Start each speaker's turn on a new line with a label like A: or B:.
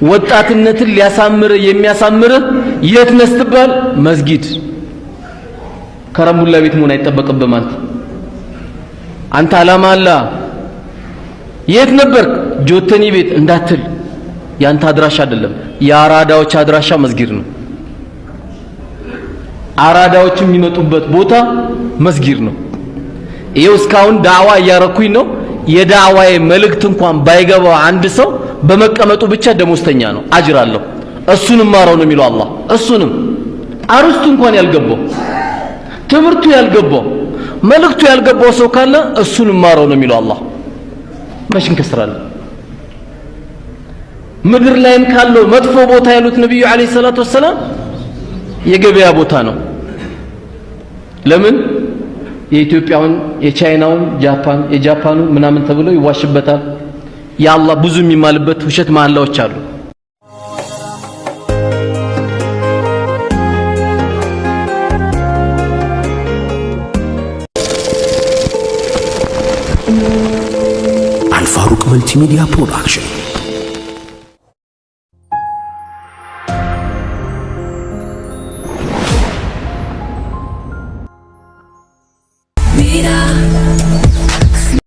A: ወጣትነትን ሊያሳምርህ የሚያሳምርህ የት ነህ ስትባል መስጊድ። ከረምቡላ ቤት መሆን አይጠበቅብህም። አንተ አላማ አላ። የት ነበርክ? ጆተኒ ቤት እንዳትል፣ ያንተ አድራሻ አይደለም። የአራዳዎች አድራሻ መስጊድ ነው። አራዳዎች የሚመጡበት ቦታ መስጊድ ነው። ይኸው እስካሁን ዳዕዋ እያረኩኝ ነው። የዳዕዋዬ መልእክት እንኳን ባይገባው አንድ ሰው በመቀመጡ ብቻ ደሞዝተኛ ነው፣ አጅር አለው። እሱንም ማረው ነው የሚለው አላህ። እሱንም አርስቱ እንኳን ያልገባው፣ ትምህርቱ ያልገባው፣ መልእክቱ ያልገባው ሰው ካለ እሱንም ማረው ነው የሚለው አላህ። መች እንከስራለን? ምድር ላይም ካለው መጥፎ ቦታ ያሉት ነቢዩ ዓለይሂ ሰላቱ ወሰላም የገበያ ቦታ ነው። ለምን? የኢትዮጵያውን፣ የቻይናውን፣ ጃፓን የጃፓኑ ምናምን ተብሎ ይዋሽበታል። የአላህ ብዙ የሚማልበት ውሸት መሐላዎች አሉ።
B: Al Faruq Multimedia Production.